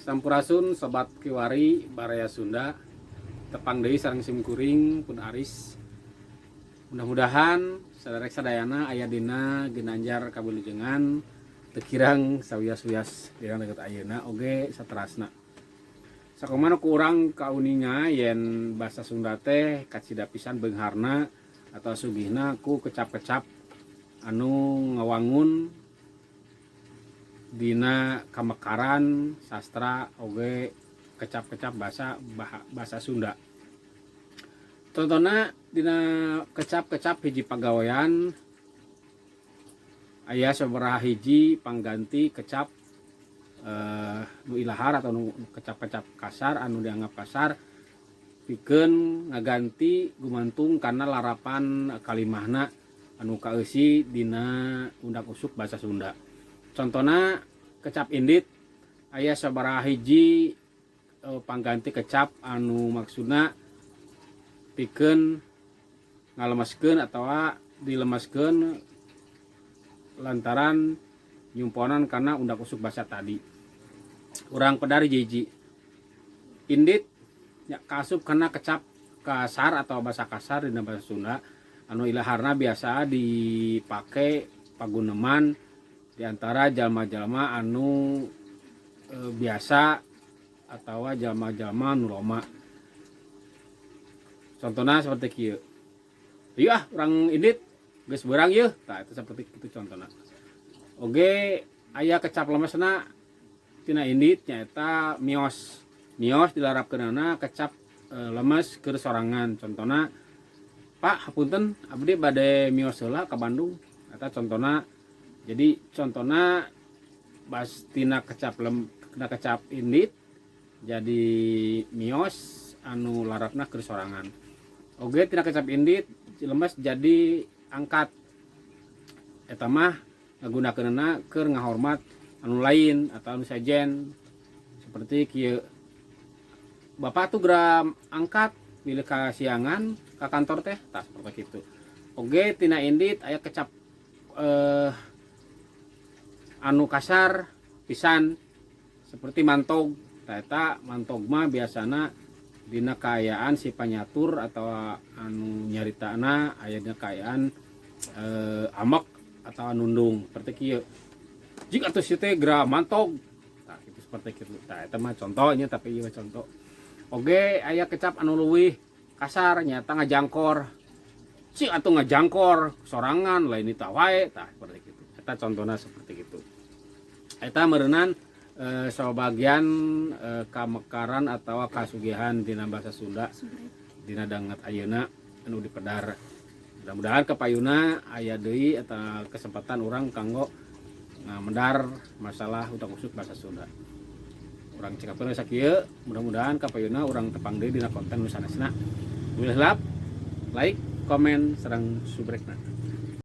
Sampurasun, Sobat Kiwari Baraya Sunda. Tepang deui sareng sim kuring, Pun Aris. Mudah-mudahan saderek sadayana aya dina ginanjar kawilujengan, teu kirang sawias-wias dina deket ayeuna oge saterasna. Sakumaha ku urang kauninga yen basa Sunda teh kacida pisan beungharna atau sugihna ku kecap-kecap anu ngawangun dina kamekaran sastra oge kecap-kecap bahasa bahasa Sunda. Contohna dina kecap-kecap hiji pagawean aya sabaraha hiji pangganti kecap nu ilahar atau nu kecap-kecap kasar, anu dianggap kasar, pikeun ngaganti gumantung kana larapan kalimahna anu kaeusi dina undak usuk bahasa Sunda. Contohna kecap indit, aya sabaraha hiji pangganti kecap anu maksudna pikeun ngalemeskeun atawa dilemeskeun lantaran nyumponan karena undak usuk bahasa tadi. Urang pedar hiji, indit ya kasup karena kecap kasar atau bahasa kasar dina bahasa Sunda anu ilaharna biasa dipake paguneman di antara jalma-jalma anu biasa atau jalma-jalma nu loma. Contohnya seperti kieu, "Iya ah, urang indit, geus beurang yeuh." Tah, itu seperti itu contohnya. Oge aya kecap lemesna tina indit, nyaeta mios. Mios dilarapkeunana kecap lemes keur sorangan. Contohna, "Pak, hapunten, abdi bade mios heula ka Bandung." Eta contohna. Jadi contohna bas tina kecap lem, tina kecap indit jadi mios anu larapna keur sorangan. Oge tina kecap indit lemes jadi angkat. Eta mah ngagunakeunana keur ngahormat anu lain atau anu sejen, seperti kieu, "Bapak tuh geura angkat, bilih kasiangan ka kantor teh." Tah, seperti itu. Oge tina indit aya kecap anu kasar pisan seperti mantog. Tah, eta mantog mah biasana dina kaayaan si panyatur atau anu nyaritana aya dina kaayaan amek atau nundung, seperti kieu, "Jik atuh si teh geura mantog." Tah, itu seperti itu. Tah, eta mah contohnya, tapi ieu mah contoh. Oge aya kecap anu leuwih kasar, nyata ngajangkor, "Cik atuh ngajangkor sorangan, lain nitah wae." Tah, seperti itu. Eta contohnya seperti itu. Eta meureunan sebagian kamekaran atau kasugihan dina bahasa Sunda dina danget ayeuna anu dipedar. Mudah-mudahan kapayuna aya deui eta kesempatan urang kanggo ngamedar masalah utak usuk bahasa Sunda. Urang cekapkeun sakieu, mudah-mudahan kapayuna urang tepang deui dina konten nu sanesna. Bilih lap, like, komen, sareng subrekna.